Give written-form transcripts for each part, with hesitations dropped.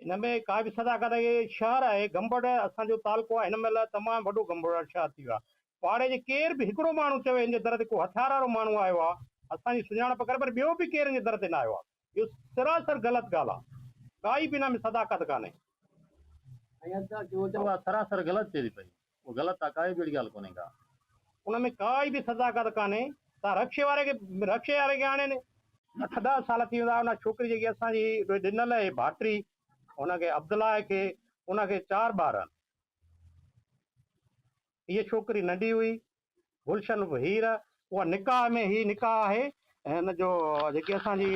ان ۾ ڪا به صداقت آهي. شهر آهي گمبٽ اسان جو تعلقو آهي هن مهل تمام وڏو گمبٽ شهر ٿي ويو آهي. پاڙي جي ڪير به هڪڙو ماڻهو چوي هن جي در تي ڪو هٿيار وارو ماڻهو آيو آهي اسان جي سڃاڻپ ڪري پر ٻيو به ڪير هن جي در تي نه آيو آهي. اهو سراسر غلط ڳالهه آهي. ڪائي به ان ۾ صداقت ڪانهي. اها سراسر غلط چئي ٿي پئي. اهو غلط آهي ڪائي به اهڙي ڳالهه ڪونهي ڪا. ان ۾ ڪائي به صداقت ڪانهي. تان رڪشي واري کي رڪشي واري کي آڻين. اٺ ڏهه سال ٿي ويندا ان ڇوڪري جيڪي اسان جي ڏنل اهي ڀاٽري ان کي عبدالله کي ان کي چار ٻار آهن. هيء ڇوڪري ننڍي هئي گلشن هير اها نڪاح ۾ هي نڪاح آهي هن جو جيڪي اسان جي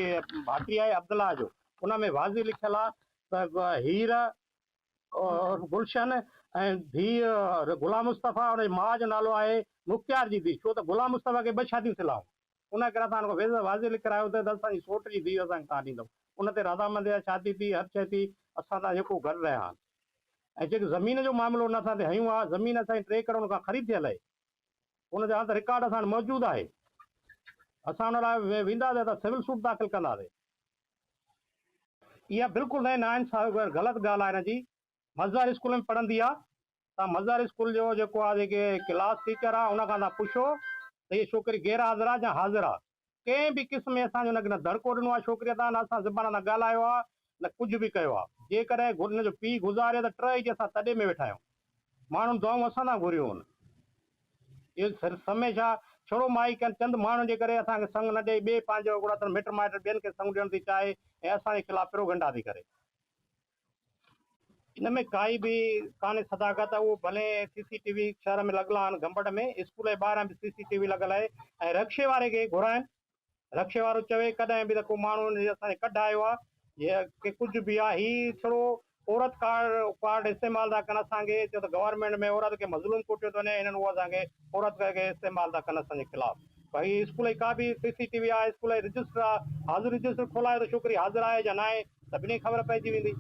ڀاٽري آهي عبدالله جو ان ۾ واضح لکيل آهي ته هير گلشن ۽ ڌيء غلام مصطفيٰ ان جي ماء جو نالو آهي مختيار جي ڌيء ڇو ته غلام مصطفيٰ کي ٻه شاديون ٿيل هيون ان ڪري اسان ان کان واضح لکرايو ته اسان جي سوٽ جي ڌيء اسان کي تان ڏيندؤ ان تي رضامندي سان شادي ٿي هر شيء ٿي اسان تان جيڪو گڏ رهيا آهن ۽ جيڪي زمين جو معاملو ان اسان تي هنيو آهي زمين اسان جي ٽي ايڪڙ ان کان خريد ٿيل آهي ان جا ته رڪارڊ اسان وٽ موجود آهي اسان ان لاء وينداسين ته سول سوٽ داخل ڪنداسين. اها بلڪل نه ناانصافي غلط ڳالهه آهي هن جي مزار اسڪول ۾ پڙهندي آ تان مزار اسڪول جو جيڪو آ جيڪي ڪلاس ٽيچر آ ان کان تان پڇو ته هي ڇوڪري غير حاضر آ يا حاضر آ ڪنهن به قسم ۾ اسان جو نه دڙڪو ڏنو آ ڇوڪري تان نه اسان زبان سان ڳالهايو آ نه ڪجهه به ڪيو آ جيڪڏهن هن جو پيء گذاري ته ٽه ئي اسان تڏي ۾ ويٺا آهيون ماڻهن دعائون اسان تان گهريون هن اهو سمي ڇا ڇڙو مائي ڪن چند ماڻهن جي ڪري اسان کي سڱ نه ڏئي ٻئي پنهنجو هڪڙو اٿن مٽ مائٽ ٻين کي سڱ ڏيڻ ٿي چاهي ۽ اسان جي خلاف پروگنڊا ٿي ڪري. ان ۾ ڪائي به ڪانهي صداقت اهو ڀلي سي سي ٽي وي شهر ۾ لڳل آهن گمبٽ ۾ اسڪول جي ٻاهران به سي سي ٽي وي لڳل آهي ۽ رڪشي واري کي گهرائن رڪشي وارو چوي ڪڏهن به ته ڪو ماڻهو ان جي اسان جي ڪڍ آيو آ يا ڪي ڪجهه به آ هي ڇڙو عورت ڪارڊ ڪارڊ استعمال ٿا ڪن اسان کي چيو ته گورنمينٽ ۾ عورت کي مظلوم ڪوٺيو ٿو وڃي هنن اهو اسان کي عورت کي استعمال ٿا ڪن اسان جي خلاف باقي اسڪول جي ڪا به سي سي ٽي وي آ اسڪول جي رجسٽر آ حاضر رجسٽر کولايو ته ڇوڪري حاضر آهي يا ناهي سڀني کي خبر پئجي ويندي.